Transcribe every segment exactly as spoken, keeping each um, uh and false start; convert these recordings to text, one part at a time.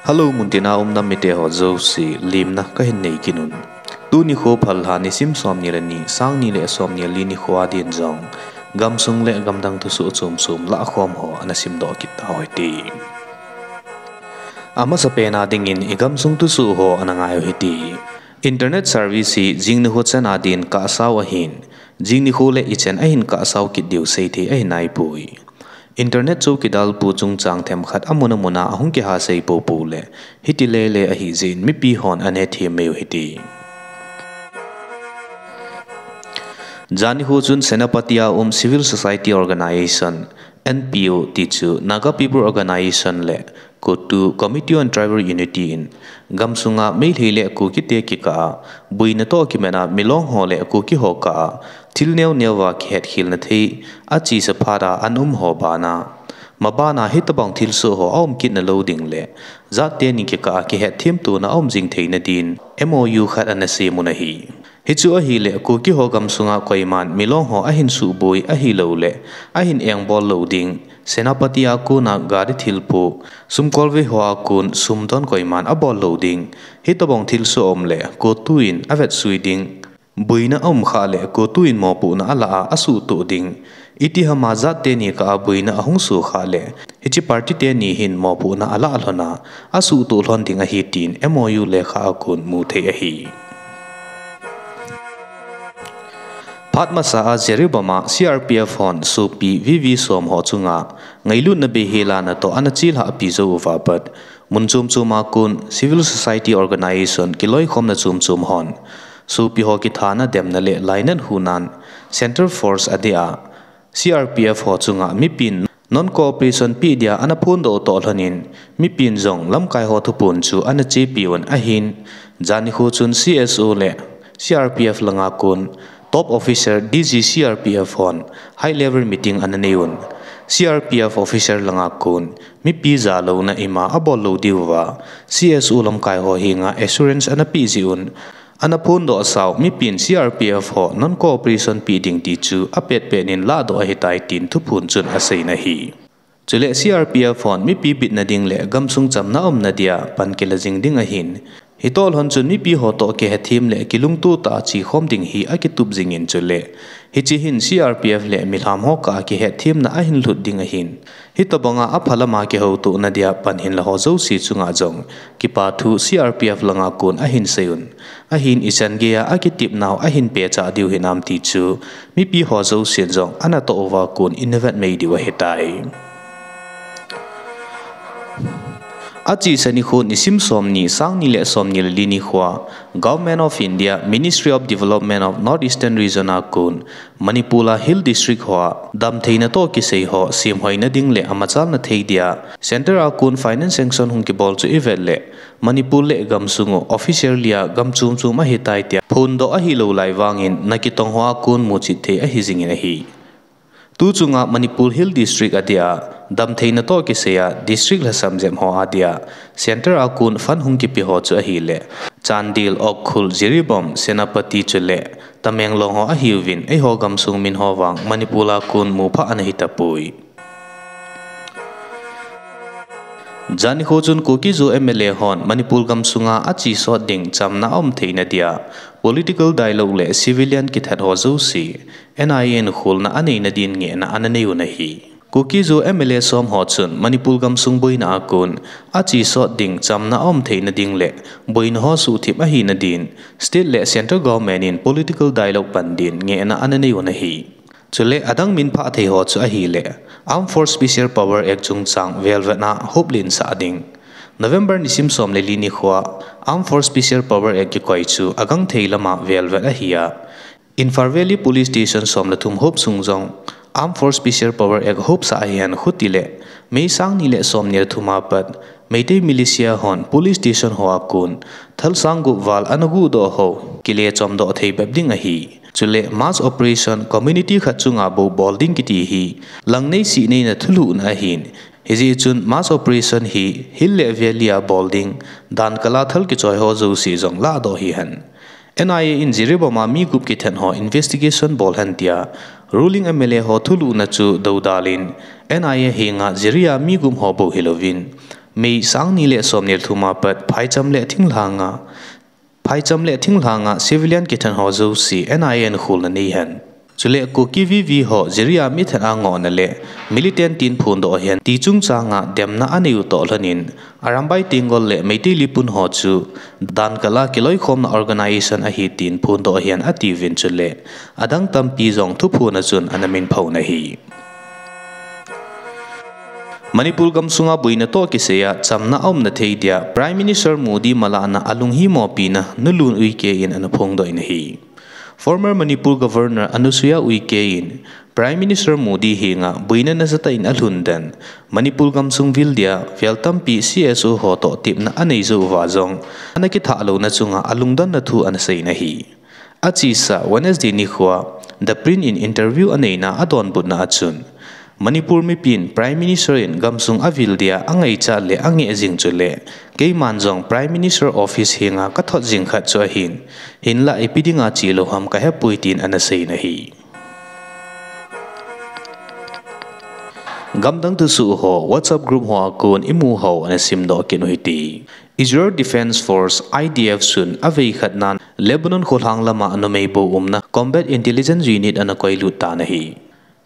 Hello, muntina um nam mite ho jouse, lemna kahin nei kit un. Tuni kho phallha nisim somni le ni, sangni le somni le li nikho a din jong, gamsung le gamdang thusoh chom chom lahkhom ho ana simdoh kit tau hite. Amasapen a dingin i gamsung thusoh ho ana ngai u hite. Internet service hi jing nikho chan a din kahsau ahin, jing nikho le ichan ahin kahsau kit diu seithei ahi naipoi. Internet chowkidar pu chungchang themkhat amun amun a ahung kiha sei popo le, hiti lele ahijeh in mipi hon ana hethem mai u hite. Jan nikho chun Senapati a um Civil Society Organization, N P O ti chu Naga People Organization le COTU, Committee on Tribal Unity in gamsunga Meitei le Kukite kikah a boina toh kimat a Milong ho le Kuki ho kah a thil neo neo a kihetkhelna thei achesa phat a ana um ho bana, mabana hitobang thilsoh ho aum kit nalou ding le jat teni kikah a kihetthem tona aum jing theina din M O U khat ana sem un ahi. Hichu ahile Kuki ho gamsunga koiman Milong ho ahin suboi ahilouleh ahin engbol lou ding, Senapati a kona gari thilpo, sumkolvei ho a kon sumdon koiman abol lou ding, hitobang thilsoh aum le COTU in avetsui ding, boina aum khah le COTU in mopohna alah a asuhtoh ding, itihama jat teni kah a boina ahung soh khah le hiche party teni hin mopohna alah lhon a asuhtoh lhon ding ahi tin M O U lekha a kon mu thei ahi. Phat masa a Jiribam a C R P F hon sopi V V som ho chunga ngailutna beihel a natoh ana chelhahpi jou uva pat, mun chom chom a kon Civil Society Organization kiloikhomna chom chom hon sopi ho kithana demna le lainat huhnan Centre Force adeh a C R P F ho chunga mipin non-cooperation peh dia ana phondoh toh lhon in, mipin jong lamkai ho thuphon chu ana chepi un ahin, jan nikho chun C S O le C R P F langa kon top officer D G C R P F hon high level meeting ana nei un, C R P F officer langa kon mipi jalouna ima abol lou diuva C S O lamkai ho henga assurance ana peh jeh un, ana phondoh sau mipin C R P F ho non-cooperation peh ding ti chu apetpet in lahdoh ahitai tin thuphon chun aseiyin ahi. Chule C R P F hon mipi bitna ding le gamsung chamna umna dia pan kila jing ding ahin, hitoh lhon chun mipi ho toh kihethem le kilungtoh tah a chekhom ding hi akitup jingin chule hiche hin C R P F le milham ho kah a kihetthemna ahin lhut ding ahin, hitobanga aphalama kihoutohna dia pan hinla ho jouse chunga jong kipa thu C R P F langa kon ahin seiyun, ahin ichan geiya akitepnau ahin pehchah diu hinam ti chu mipi ho jousen jong anatoh uva kon ina vetmai diu ahitai. Achesa nikho nisim somni, sangni le somni le li nikhoa Government of India, Ministry of Development of North Eastern Region a kon Manipur a Hill District hoa damtheina toh kisei ho semhoina ding le amachalna thei dia Centre a kon finance sanction hung kibol chu ivet le Manipur le gamsung u officially a gam chom chom ahitai tia phondoh ahilou lai vangin nakitong hoa kon muchet thei ahijingin ahi. Tuchunga Manipur Hill District adeh a damtheina toh kisei a district lhasam jep ho adia Centre a kon fund hung kipe ho chu ahile Chandel, Ukhrul, Jiribam, Senapati chule Tamenglong ho ahiuvin eiho gamsung min ho vang Manipur a kon muphah ana hitapoi. Jan nikho chun Kuki-Zo M L A hon Manipur gamsunga achesot ding chamna aum theina dia political dialogue le civilian kithat ho jouse N I A in kholna aneina din ngehna ana neiyun ahi. Kuki-Zo M L A som ho chun Manipur gamsung boina a kon achesot ding chamna aum theina ding le boina ho suhthip ahina din state le central government in political dialogue pan din ngehna ana neiyun ahi. Chule adang minphah thei ho chu ahile Armed Force Special Power Act chungchang velvetna hoplen sah ding. November nisim som le li nikhoa Armed Force Special Power Act kikoi chu agangthei lama velvet ahia, Imphal Valley Police Station som le thum hop sung jong Armed Force Special Power Act hopsah ahihen, khutile May sangni le somni le thum a pat Meitei militia hon police station hoa kon thal sang gup val ana guhdoh ho kile chomdoh thei bep ding ahi. Chule mass operation community khat chunga bou bol ding kiti hi langnei sihneina thulhuhna ahin, hijeh chun mass operation hi hill le valley a bol ding, dankal a thal kichoi ho jouse jong lahdoh hihen. N I A in Jiribam a mi gup kithat ho investigation bol hen tia ruling M L A ho thulhuhna chu doudal in N I A henga Jiri a mi gup ho bou hilouvin May sang ni le som ni le thum a pat phaicham le thinglhang a, phaicham le thinglhang a civilian kithat ho jouse N I A in kholna nei hen. Chule Kuki V V ho Jiribam mithat a ngohna le militant tin phondoh hen ti chungchang a demna anei u toh lhon in, Arambai Tenggol le Meitei Leepun ho chu dan kal a kiloikhomna organization ahi tin phondoh hen atiuvin chule adang tampi jong thuphon a chun ana minphon ahi. Manipur gamsunga boina toh kisai a chamna aumna thei dia Prime Minister Modi malahna alunghimopina Nu Lun Uikey in ana phongdoh in ahi. Former Manipur Governor Anusuiya Uikey in Prime Minister Modi henga boina nasatah in alhun den, Manipur gamsung vil dia vel tampi C S O ho toh tepna anei jou uva jong ana kithah louna chunga alungdonna thu ana sei in ahi. Achesa Wednesday nikhoa The Print in interview aneina adonbutna a chun, Manipur mipin Prime Minister in gamsung avil dia angaichat le angeh jing chule, keiman jong Prime Minister office henga kathot jing khat chu ahin, hinlah ipi dinga chelou ham kahepoi tin ana sei in ahi. Gamdang thusoh ho WhatsApp group hoa kon imu hou ana simdoh kit u hite. Israel Defense Force, I D F, chun avei khatnan Lebanon kholhang lama numei bou umna Combat Intelligence Unit ana koilut tan ahi.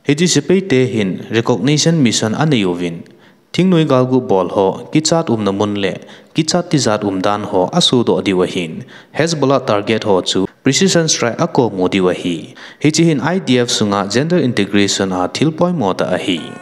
Hiche sepaite hin recognition mission anei uvin, thingnoi galguh bol ho, kichat umna mun le kichat tijat umdan ho asodoh diu ahin, Hezbollah target ho chu precision strike akomu diu ahi. Hiche hin I D F sunga gender integration a thil poimo tah ahi.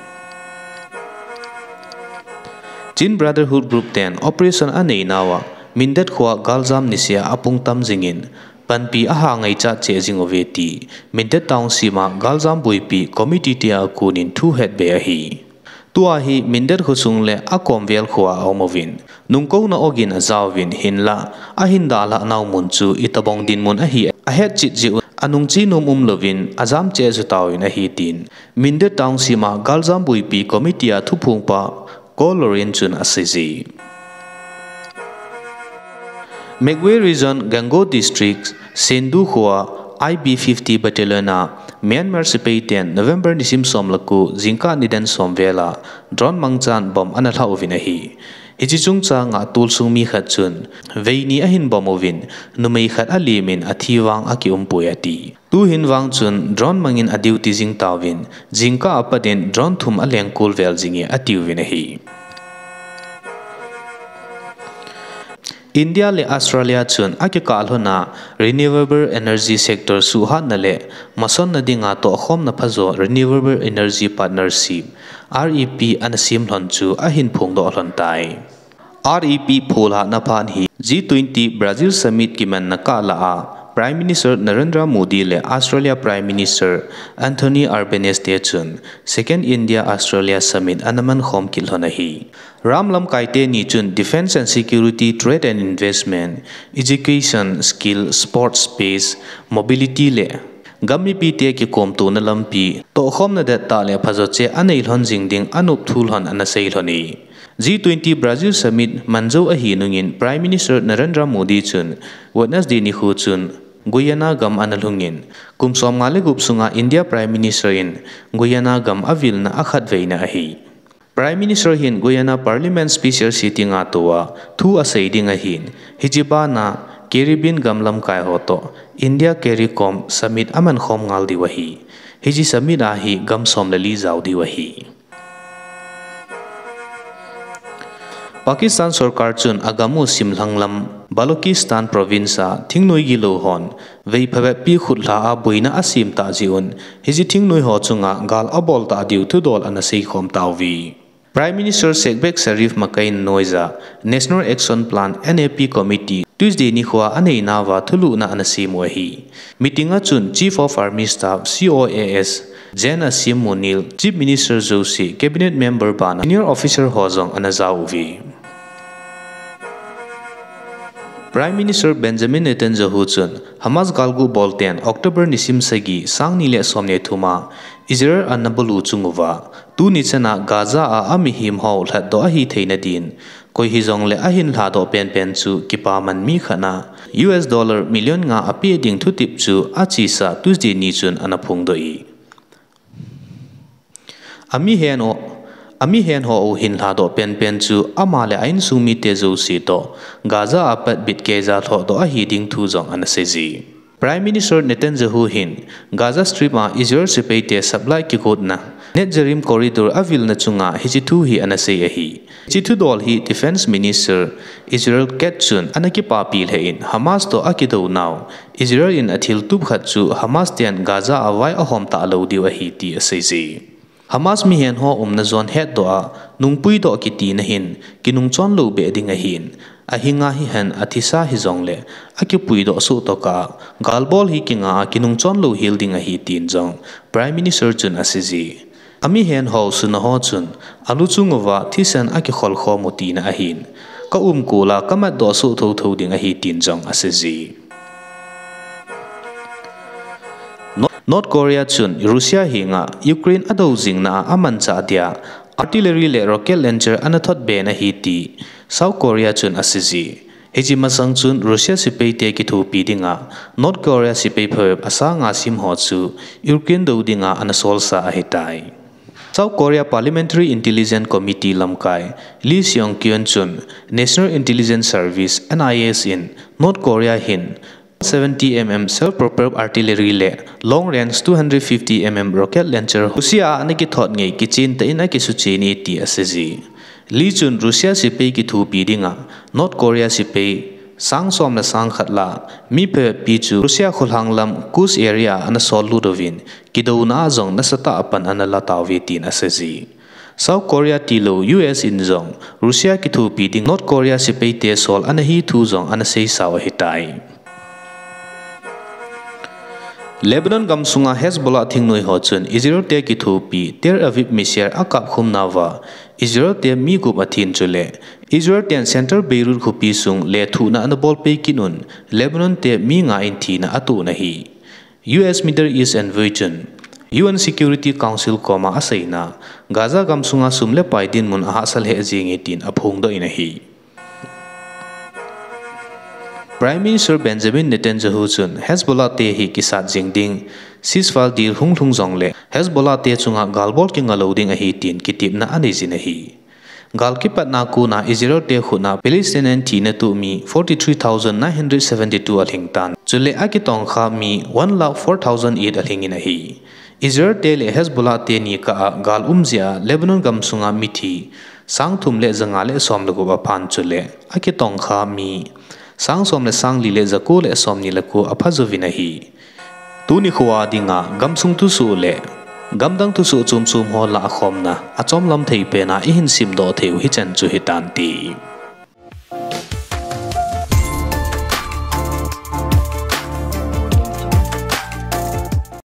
Chin Brotherhood Group ten operation aneinauva Mindat khoa galjam nisea apung tam jingin, panpi aha ngaichat cheh jing uve ti Mindat Township a galjam boipi committee tea konin thu hetbe ahi. Tua hi Mindat khosung le akomvel khoa aum uvin, nungkouna ogin ajauvin hinlah, ahin dalhah nau mun chu itobang dinmun ahi ahetchet jeh un, anungche nom umlouvin ajam cheh jutauvin ahi tin Mindat Township a galjam boipi committee a thuphongpa Ko Lorin chun aseije. Magway Region, Gangaw District, Sendu khoa I B fifty Battalion a Myanmar sepaiten November nisim som le ko jingkah nidan som vel a drone mangchan bomb ana lhah uvin ahi. Hiche chungchanga tolsung mi khat chun veini ahin bomb uvin, numei khat alemin athi vang akiumpoi ati. Tuhin vang chun drone mangin aduty jing tauvin, jingkah apatin drone thum alengkol vel jinge atiuvin ahi. India le Australia chun akikah lhona renewable energy sector suhhatna le masonna dinga tohkhomna phajo Renewable Energy Partnership, R E P, ana sem lhon chu ahin phongdoh lhon tai. R E P pholhahna phat hi G twenty Brazil Summit kimanna kah lah a Prime Minister Narendra Modi le Australia Prime Minister Anthony Albanese te chun Second India-Australia Summit ana mankhom kit lhon ahi. Ram lamkai teni chun defence and security, trade and investment, education, skill, sports, space, mobility le gam mipite kikomtona lampi tohkhomna dettah le phajo cheh anei lhon jing ding anop thu lhon ana sei lhon e. G twenty Brazil Summit manjou ahi nungin Prime Minister Narendra Modi chun Wednesday nikho chun Guyana gam ana lhungin, kum somnga le gup sunga India Prime Minister in Guyana gam avilna akhatveina ahi. Prime Minister hin Guyana Parliament special sitting a tua thu asei ding ahin, hiche bana Caribbean gam lamkai ho toh India CARICOM Summit amankhom ngal diu ahi. Hiche summit a hi gam som le li jao diu ahi. Pakistan sorkar chun agam u simlhang lam Balochistan province a thingnoi gilou hon vei phabep pi khutlha a boina asem tah jeh un, hiche thingnoi ho chunga gal abol tah diu thudol ana seikhom tauve. Prime Minister Shehbaz Sharif makaina noija National Action Plan, N A P, Committee Tuesday nikhoa aneinauva thulhuhna ana sem u ahi. Meeting a chun Chief of Army Staff, C O A S, General Asim Munir, Chief Minister jouse, Cabinet Member bana senior officer ho jong ana jao uve. Prime Minister Benjamin Netanyahu chun Hamas galguh bolten October nisim sagi, sang ni le som ni le thum a Israel ana bol u chung uva, tuni chana Gaza a amihem ho lhatdoh ahi theina din, koi hijongle ahin lhadoh penpen chu kipaman mi khat na U S dollar million nga apeh ding thutep chu achesa Tuesday ni chun ana phongdoh e. Amihem ho, Amihen ho u hin lhadoh penpen chu ama le a insung mite jouse toh Gaza a pat bit keija lhohdoh ahi ding thu jong ana seije. Prime Minister Netanyahu hin Gaza Strip a Israel sepaite supply kigotna Netzarim corridor avilna chunga hiche thu hi ana sei ahi. Hiche thudol hi Defence Minister Israel Katz chun ana kipapi lheh in Hamas toh akidounau Israel in athil tup khat chu Hamas ten Gaza a vai ahom talou diu ahi ti aseije. Hamas mihen ho umna jon hetdoh a nungpuidoh kitina hin kinungchon lou beh ding ahin, ahinga hihen athisa hijongle akipuidoh soh tokah galbol hi kinga a kinungchon lou hel ding ahi tin jong Prime Minister chun aseije. Amihen ho suna ho chun alu chung uva thisen akikholkhom u tina ahin, ka umkol a kamatdoh soh thouthou ding ahi tin jong aseije. North Korea chun Russia henga Ukraine adou jingna a amanchah dia artillery le rocket launcher ana thotben ahi ti South Korea chun aseije. Hiche masang chun Russia sepaite kithopi dinga North Korea sepai phabep asang a sim ho chu Ukraine dou dinga ana solsa ahitai. South Korea Parliamentary Intelligence Committee lamkai Lee Seung-kyun chun National Intelligence Service, N I S, in North Korea hin seventy mm self-propelled artillery le long range two hundred fifty mm rocket launcher Russia a ana kithot ngei kichen tah in akisuchen e ti aseije. Lee chun Russia sepai kithopi dinga North Korea sepai sang som le sang khat la mi phabep chu Russia kholhang lam Kursk area ana sollut uvin kidouna a jong nasatah a pan ana la tauve tin aseije. South Korea tilou U S in jong Russia kithopi ding North Korea sepaite sol ana hi thu jong ana seisau ahitai. Lebanon gamsunga Hezbollah thingnoi ho chun Israel te kithopi Tel Aviv missile akapkhum nauva Israel te mi gup athin chule Israel ten central Beirut khopi sung lethuhna ana bolpei kit un Lebanon te mi nga in thina atohna hi U S Middle East Envoy chun U N Security Council koma aseina Gaza gamsunga sum le pai dinmun ahahsa lheh jenge tin aphongdoh in ahi. Prime Minister Benjamin Netanyahu chun Hezbollah te hi kisat jing ding ceasefire deal hung lhung jongle Hezbollah te chunga galbol kinga lou ding ahi tin kitepna aneijin ahi. Gal kipatna kona Israel te khutna Palestinian thina toh mi forty three thousand nine hundred seventy two alhing tan, chule akitongkha mi one lakh four thousand eight alhingin ahi. Israel te le Hezbollah teni kah a gal um jeh a Lebanon gamsunga mithi sang thum le ja nga le som le gup aphan chule akitongkha mi sang som le sang li le ja ko le som ni le ko apha jouvin ahi. Tuni khoa dinga gamsung thusoh le gamdang thusoh chomchom ho lahkhomna achomlam thei pena ihin simdoh theiu hichan chu hitante.